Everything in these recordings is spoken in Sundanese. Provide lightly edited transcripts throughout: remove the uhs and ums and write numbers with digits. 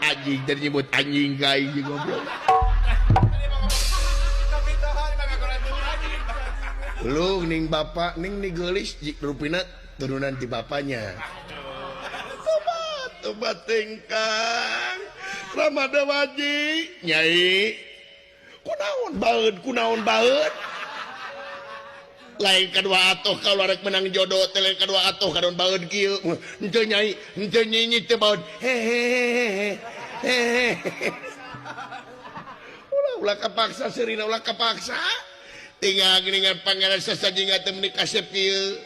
Anjing tadi nyebut anjing ka aing goblok. Lu ning bapak ning ni geulis rupina turunan ti bapaknya. Tobat tobat tingkang. Ramada Waji nyai. Kunaon baeud kunaon baeud. Lain kadua atuh kalau rek menang jodoh teh lain kadua atuh kadon baeud kieu. Henteu nyai, henteu nyinyi teu baeud. Hehehe. Hehehe. Ulah ulah kapaksa seurina ulah kapaksa. Tinggal geuningan pangeran sasajinga teh meuni kasep kieu.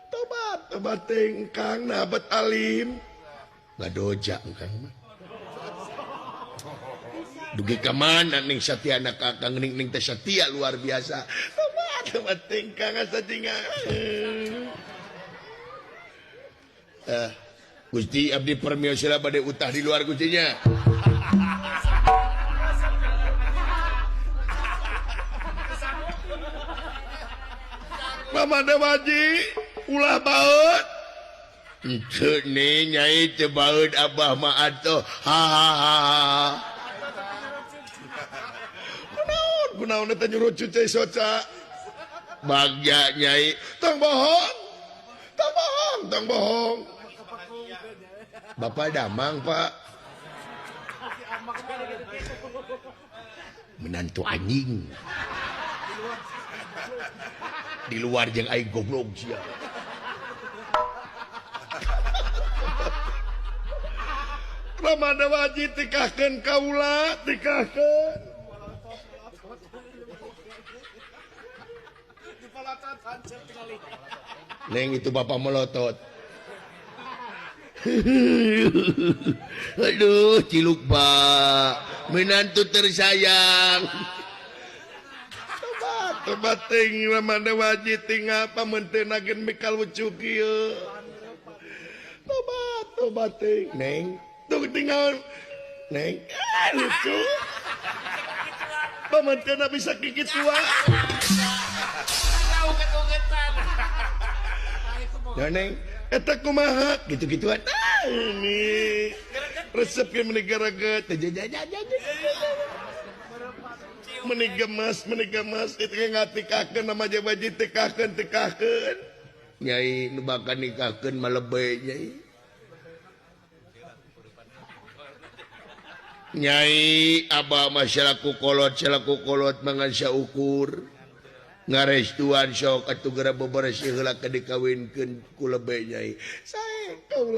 Tobat tobat tingkang nabat alim. Ngadoja engkang mah. Dugi ka mana ning Satyana kakang ning ning teh Satya luar biasa. Tobat tobat tingkang sasajinga. Gusti abdi permiosila bade utah di luar gustinya. Mamada Waji ulah baeud. Henteu nih nyai teu baeud abah mah atuh. Ha ha ha. Kunaon kunaon eta nyuruh cucai soca. Bagja nyai tong bohong. Tong bohong, tong bohong. Bapak damang, Pak. Menantu anjing. Di luar jeung aing goblok sia. Ramada Waji tikahkeun kaula, tikahkeun. Neng itu bapak melotot. Aduh, ciluk pak, menantu tersayang. Tobat, tobat ting Ramada Waji tinggal pamentenakeun mikal lucu kieu. Tobat, tobat ting, neng, tuh tinggal, neng, lucu. Pamentena bisa kikituan. Ya neng, eta kumaha gitu-gituan. Ah, ini resep ge meuni garaget. Meuni gemes, meuni gemes itu ngatikakeun nama Waji tikahkeun tikahkeun. Nyai nu bakal nikahkeun mah lebe nyai. Nyai abah mah salaku kolot mangan saukur. Ngarestuan sok atuh geura beberes heula ka dikawinkeun ku lebe nyai. Sae kaula.